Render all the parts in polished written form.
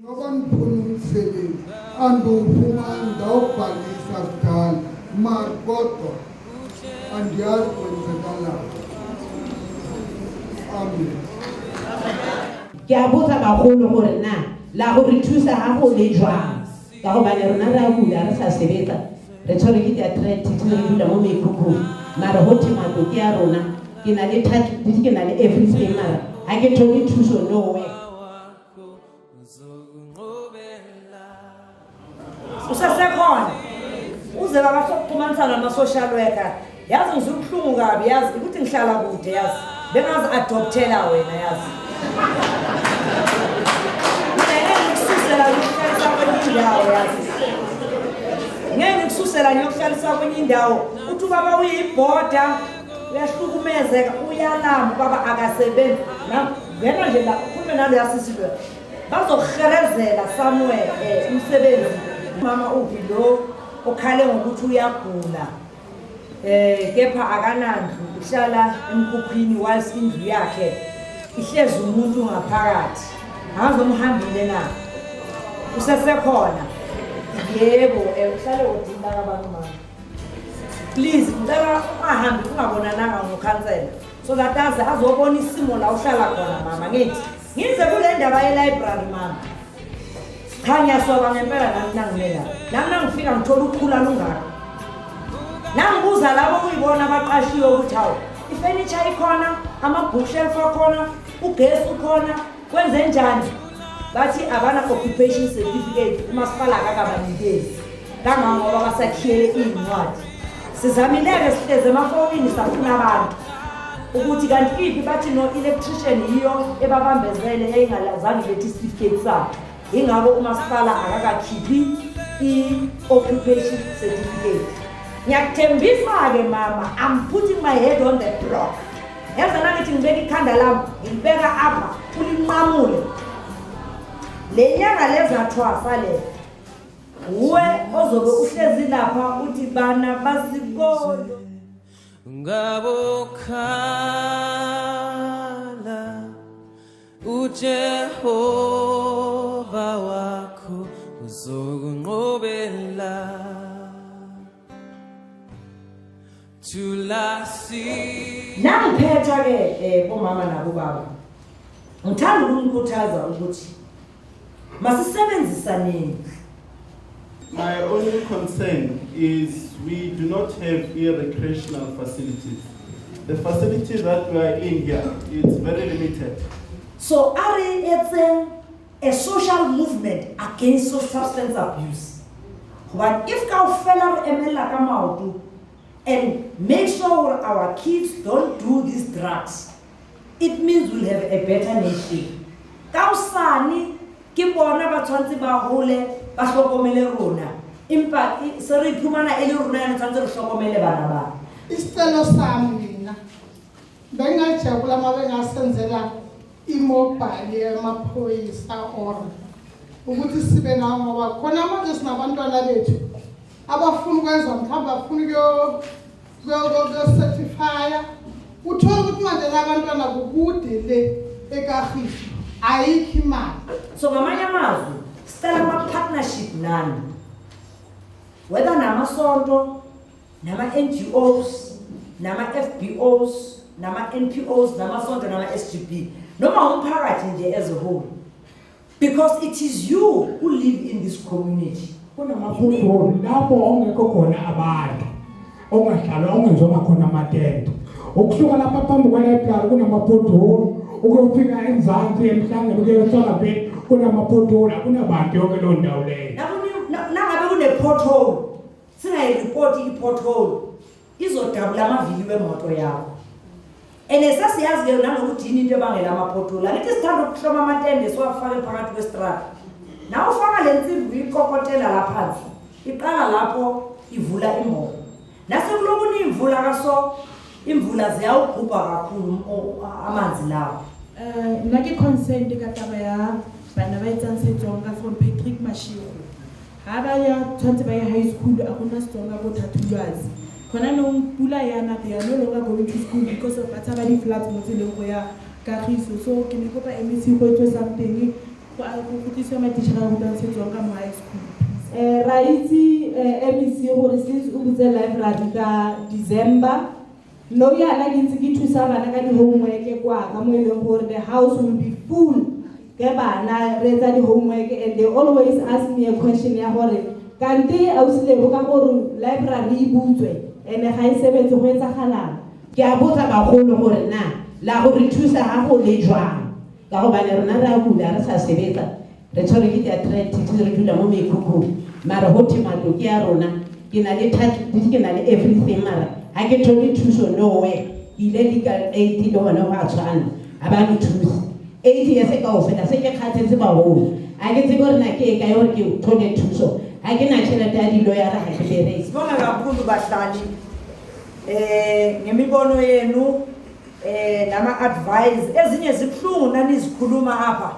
Ngoba ngifuna umsebenzi andiwufumani, ndawubhalisa kudala mara kodwa andiyazi kwenzekalani. Amen. Ke a botsa bagolo gore na la go re thusa ga go le jwang, ka gobane rona re a kula, re sa sebetsa, re tshwere ke di-arthritis, re dula mo mekhukhung, mara go thwe matlo ke a rona. Ke na le title deed, ke na le everything, mara ga ke thole thuso nowhere. Usasekhona uze babasokuxhumanisa nama-social worker. Yazi ngizwe ubuhlungu kabi, yazi ukuthi ngihlala kude, yazi bengazi-adoptela wena, yazi mina ngeke ngikususela ngiyokuhlalisa kwenye indawo, yazi ngeke ngikususela ngiyokuhlalisa kwenye indawo. Uthi ubaba uyibhoda, uyahlukumezeka, uyalamba, ubaba akasebenzi. Ngena nje la ukhulume naloya sisi loya, bazokuherezela somewhere umsebenzi. Mama uphi lo okhale ngokuthi uyagula, kepha akanandlu, uhlala emkhukhwini whilst indlu yakhe ihlezi umuntu ngaphakathi? Angazomhambile na? Usesekhona? Yebo, uhlale wodini lakabantu. Mama, please, ngicela ungahambi ungabonananga ngokhansela so that aze azobona isimo la uhlala khona. Mama, ngithi ngize kule ndaba ye-library. Mama, cha, ngiyasoka ngempela nami. Nangimela nami, nangifika ngithola ukhula lungaka, nangibuza labo kuyibona abaqashiwe ukuthi hawu, ifenitsha ikhona, ama-bookshelf akhona, ugesi ukhona, kwenze njani? Bathi abana-occupation certificate, umasipala akakabanikezi kangangoba basakhiyele iy'ncwadi. Sizamile-ke, sihlezi emafonini, safuna abantu ukuthi kanti iphi. Bathi no, electrician yiyo ebabambezele, eyingazange ilethe isitifiketi sabo, ingako umasipala akakakhiphi i-occupation certificate. Ngiyakuthembisa-ke mama, I'm putting my head on the block. Yazi nangithi ngibeka ikhanda lami, ngilibeka apha, ulinqamule le nyanga lezathwasa le, uwe ozobe uhlezi lapha uthi bana basikolo. Ngabokhala uJehova wakho uzokunqobela thulasi. Nangiphetha-ke, bomama nabobaba, ngithanda ukunikhuthaza ukuthi masisebenzisaneni. My only concern is we do not have recreational facilities. The facility that we are in here is very limited. So a re etseng a social movement against substance abuse, gobane if kaofela re emella ka maoto and make sure gore our kids don't do these drugs, it means we'll have a better nation. Ka hosane ke bona ba tshwanetse ba hole ba hlokomele rona, empa se re iphumana e le rona yana tshwanetse re hlokomele bana ba. Isicelo sami mina, bengingajabula uma bengasenzela i-mobile yamaphoyisa or ukuthi sibe nawo, ngoba khona manje sinabantwana bethu abafuna ukwenza, mhlawumbe bafuna ukuyo-certifya. Uthole ukuthi manje labantwana kukude le eKagiso, ayikho imali. So ngamanye amazwi sicela ama-partnership nani, whether namasonto, nama-NGOs, nama-FBOs, nama-NPOs, namasonto, nama-SGB, noma umphakathi nje as a whole, because it is you who live in this community. Kunama-pothole lapho ongekho khona abantu, ongahlalwa, ongenziwanga khona amatende. Ukusuka lapha phambi kwe-library kunama-pothole, ukuyofika enzansi emhlangeni, ukuyosona vele kunama-pothole, akunabantu yonke leyo ndawo leyo. Nangabe kune-pothole, singayiripoti i-pothole, izodabula amavili wemoto yakho. And sasiyazi-ke nanokuthi yini into ebangela ama-pothole. Angithi sithanda ukuhloma amatende siwafake phakathi kwestrata? Na ufaka le nsimbi uyikokotela la phansi, iqala lapho ivula imbobo. Nasekuloku niyimvula kaso, imvula ziyawugubha kakhulu amanzi lawo. Nna ke concerned ka taba ya bana ba etsang Setsonga from Patrick Mashego. Ha ba ya tshwanetse ba ye high school, a gona Setsonga ko Thathulwazi. Gona nong pula yana, they are no longer going to school because of ba tshaba di-floods mo tseleng go ya. Kagiso. So ke ne kopa MEC go etswe something go go tlisiwe matitjhere a rutang Setsonga mo high school. Ra itse MEC gore since o butse library ka December, nou yana ke ntse ke thusa bana ka di-homework kwa ka mo e leng gore the house will be full ke bana re etsa di-homework, and they always ask me a question ya gore kante ausi Lebo ka gore library e butswe and ga e sebetse, go etsagalang? Ke a botsa bagolo gore na la go re thusa ga go le jwang, ka gobane rona re a kula re sa sebetsa, re tshwere ke di-arthritis, re dula mo mekhukhung, mara go the matlo ke ya rona. Ke na le title, ke na le everything, mara ga ke thole thuso nowhere. Ke ile legal aid le gone go a tshwana, ga ba nthuse. 8 years kao fela se ke kgathetse bagolo, ga ke tsebe gore na ke e kae gore ke thole thuso. Ga ke na tšhelete ya di-lawyer-a, ga ke bereke. Sibonga kakhulu bahlali ngemibono yenu nama advice, ezinye zibhlungu nanizikhuluma apha.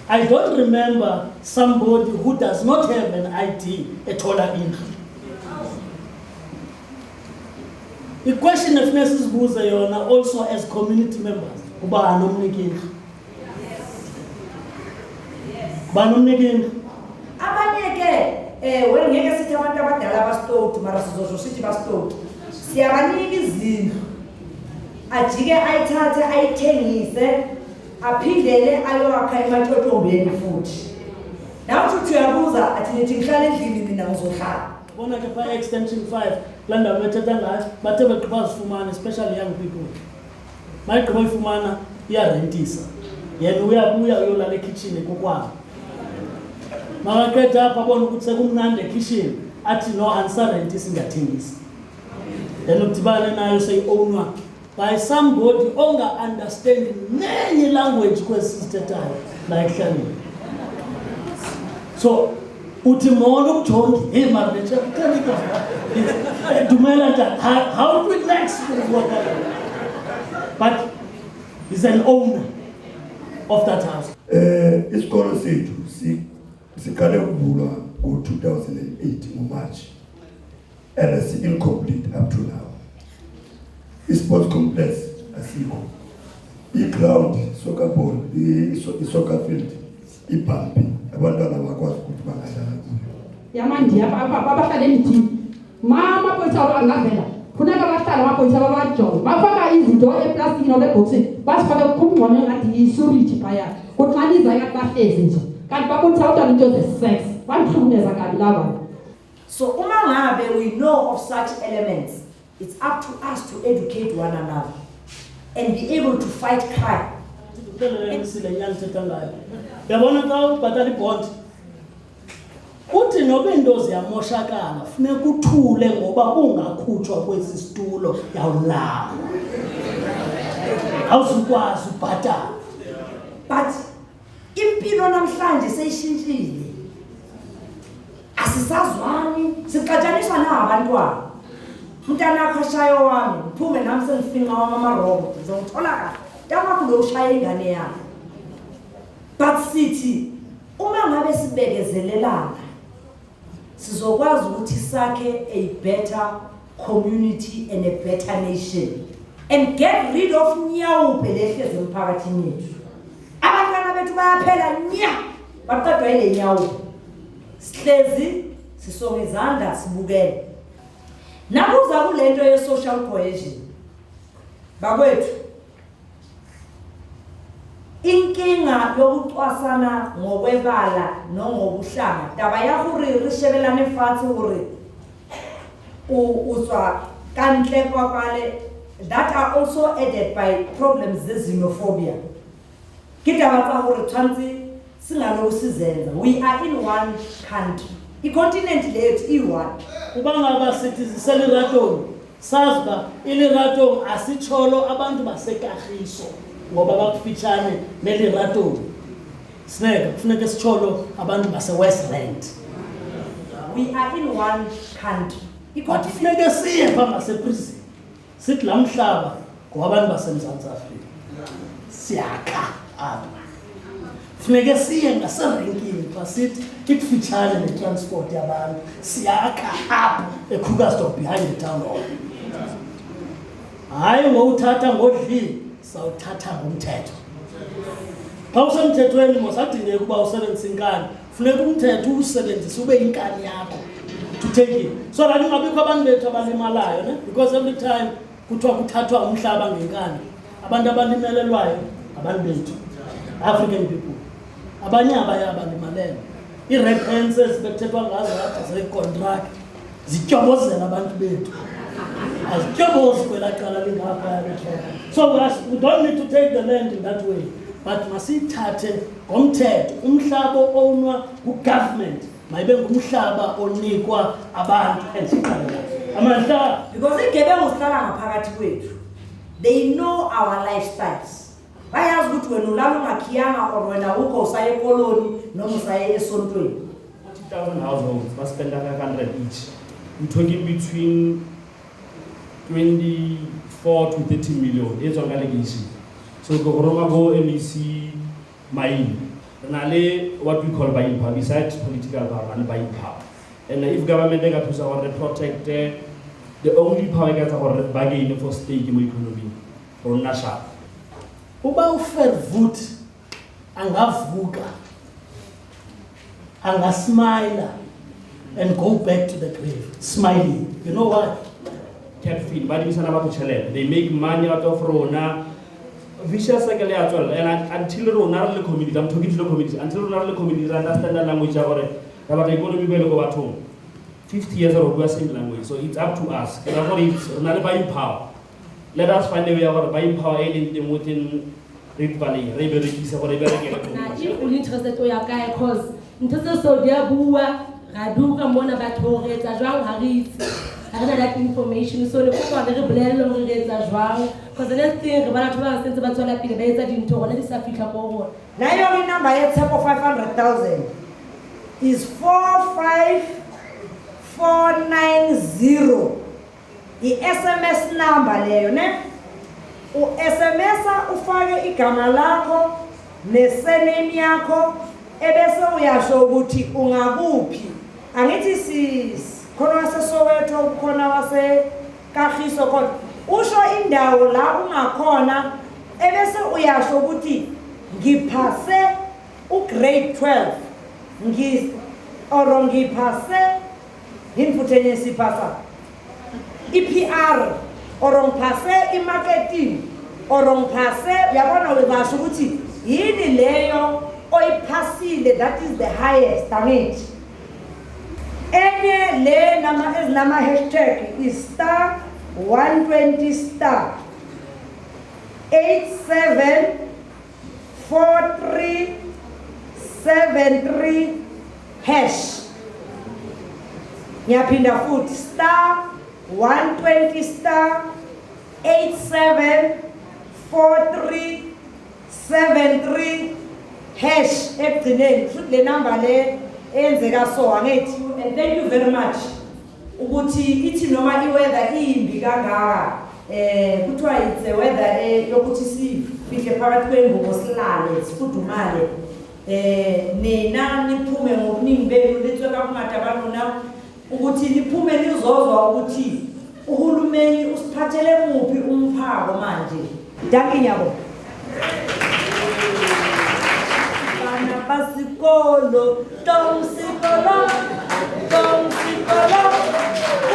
I don't remember somebody who does not have an ID ethola indlu. I-question efuneka sizibuze yona also as community members, ubani omnika indlu? Ubani omnika indlu? Abanye ke well, ngeke sithi abantu abadala basitoti, mara sizosho sithi basitoti. Siyabanika izindlu, ajike ayithathe ayithengise, aphindele ayoakha ematyotyombeni futhi. Nawe uthi uyabuza, athi nithi ngihlala endlini, mina ngizohlala. Bona ke phaa extension 5, kulaa ndawo bethetha ngayo, bathe begqiba zifumana, especially young people, bayigqiba uyifumana, iyarentisa, yena uyabuya uyolala ekhitshini kokwabo. Makaqeda apha, abone ukuthi sekumnandi ekhishini, athi no, andisarentisi, ndiyathengisa. Then udibane nayo seyi-ownwa by somebody onga-understandi nenye language kwezi sizithethayo la ekuhlaleni. So uthi molo ukujongi, hey mara le chef dumela ntate, how relax, but he's an owner of that house. Isikolo sethu siqale ukuvulwa ngo-2008 ngoMarch and si incomplete up to now. I-sports complex asikho. I-ground soccer ball, i-soccer field ibhampi, abantwana bakwazi ukuthi bangadlala kuyo. Yamandiya abahlala emithini, ma amapolisa angavela, funeka bahlale amapolisa babajonge, bafaka izinto eplastikini or ebhokisini, bazifake kumngxono engathi yisuriji phaya, kuthi xa liza ingathi bahlezi nje, kanti babonisa abantwana into ze-sex. Bandihlukumeza kabi laa bantu. So uma ngabe we know of such elements, it's up to us to educate one another and be able to fight crime. Sile nyani thetha ngayo, uyabona, xa ubhatala ibhondi, uthi noba iinto ziyamoshakala, funeka uthule, ngoba ungakhutshwa kwesi situlo yawulala, awuzukwazi ubhatala. But impilo namhlanje seyishintshile, asisazwani, sixatshaniswa nabantwana. Umntanakho ashaye wami, ngiphume nami sengifinqa wami amarobot, ngizongithola kahle ntamakho lo ushaya ingane yami. But sithi uma ngabe sibekezelelana, sizokwazi ukuthi sakhe a better community and a better nation and get rid of nyaope lehlezi emphakathini yethu. Abantwana bethu bayaphela nya, baqedwa yile nyaope. Sihlezi sisonga izandla sibukele. Nakuza kulento ye-social cohesion, bakwethu, inkinga yokucwasana ngokwebala nongobuhlanga, taba ya gore re shebelane fatshe gore o tswa ka ntle kwa kwale, that are also added by problems ze-xenophobia. Ke taba tsa gore tshwanetse singaloku sizenza. We are in one country, i-continent lethu iyi-one. Uba ngaba sithi ziseliratong, sazi uba iliratong asitsholo abantu baseKagiso ngoba bakufitshane neliratong. Sineke kufuneka sitsholo abantu baseWest Rand. We are in one country. But funeke siye phaa ngaseprison, sithi laa mhlaba ngowabantu baseMzantsi Afrika, siyakha apha. Funeke siye ngaserenkini xa sithi ikufitshane netransport yabantu, siyakha apha eKrugersdorp behind the town hall. Hayi ngowuthatha ngodlile, sawuthatha ngomthetho. Xa usemthethweni mos adingeka uba usebenzise inkani, funeka umthetho uwusebenzise ube inkani yakho to take it, so that kungabikho abantu bethu abalimalayo, ne? Because every time kuthiwa kuthathwa umhlaba ngenkani, abantu abalimelelwayo ngabantu bethu, African people. Abanye abaya abalimalele ii-red pants ezi bekuthethwa ngazo apha zeekontrakt zityobozela abantu bethu, azityobozi kwelaa cala lingaphaya betloko. So we don't need to take the land in that way, but masiyithathe ngomthetho. Umhlaba o-ownwa ngugovernment mayibe ngumhlaba onikwa abantu and siqale amandla. Because igebengu zihlala ngaphakathi kwethu. They know our lifestyles. Bayazi ukuthi wena ulala ungakhiyanga or wena ukho usaye ekoloni noma usaye esontweni. 40,000 households ba spenda 500 each. We're talking between 24 to 30 million e tswang ka lekeishene. So ke go roma bo MEC Maine. Re na le what we call buying power. Besides political power, re na le buying power. And if government e ka thusa gore re protect the only power e ka etsa gore re bargain for stake mo economy, rona sharp. Uba uVerwoerd angavuka, angasmila and go back to the grave smiling, you know why? Capfin ba dimisana batho tšhelete, they make money out of rona. Vicious cycle ya tswelela, and until rona re le community, I'm talking to the community, until rona re le community re understand the language ya gore re batla economy ba ile ko bathong, 50 years re bua same language. So it's up to us. Ke ra gore re na le buying power. Let us find a way ya gore buying power e leng teng within Rietvallei re e berekise gore e berekele. Na if o le interested, o ya kae? Cause ntho tse so di a bua, ra di utlwa mona batho, re etsa jwang? Ha re itse, ha re na that information. So ne kopa re bolelle hore re etsa jwang, cause the next thing re bona batho ba bang sentse ba tswela pele ba etsa dintho, rona di sa fihla ko rona. Nayo inamba yeTshepo 500,000 is 45490. I-SMS number leyo, ne? U-SMS-a ufake igama lakho nesurname yakho, ebese uyasho ukuthi ungakuphi. Angithi khona waseSoweto, khona waseKagiso, khona usho indawo la ungakhona, ebese uyasho ukuthi ngiphase ugrade 12 ngi or ngiphase yini futhi enye siphasa i-PR or ngiphase i-marketing or ngiphase, uyabona, uyasho ukuthi yini leyo oyiphasile. That is the highest, angithi? Enye le nama ezinama hashtag is *120 *874373 hash. Ngiyaphinda futhi, *120 *874373 hash ekugcineni. Futhi le number le eyenzeka so, angithi? And thank you very much ukuthi ithi noma i-weather imbi kangaka, kuthiwa it's a weather yokuthi sifike phakathi kwengubo silale sifudumale, nina niphume ngobuningi benu, litswe ka bongata ba lona ukuthi niphume nizozwa ukuthi uhulumeni usiphathele muphi umphako manje. Dankie, ngiyabonga. Bana ba sekolo, tong sekolo, tong sekolo,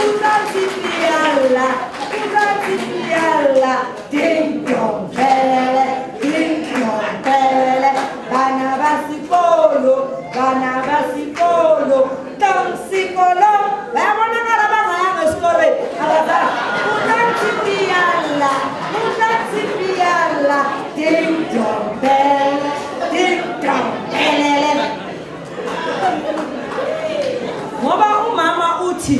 utlantsi pialla, utlantsi pialla, ding dong bell, ding dong bell. Bana ba sekolo, bana ba sekolo, tong sekolo. Bayabonakala bangayanga esikolweni abazali. Utlantsi pialla, utlantsi pialla, ding dong bell, ding dong bell. Ngoba umama uthi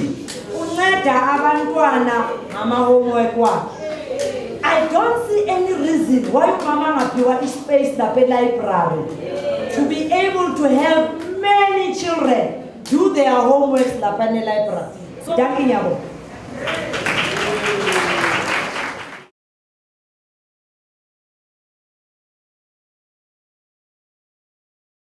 unceda abantwana ngama-homework wakhe, I don't see any reason why umama angaphiwa ispace lapha e-library to be able to help many children do their homeworks lapha ne-library. So dankie, ngiyabonga.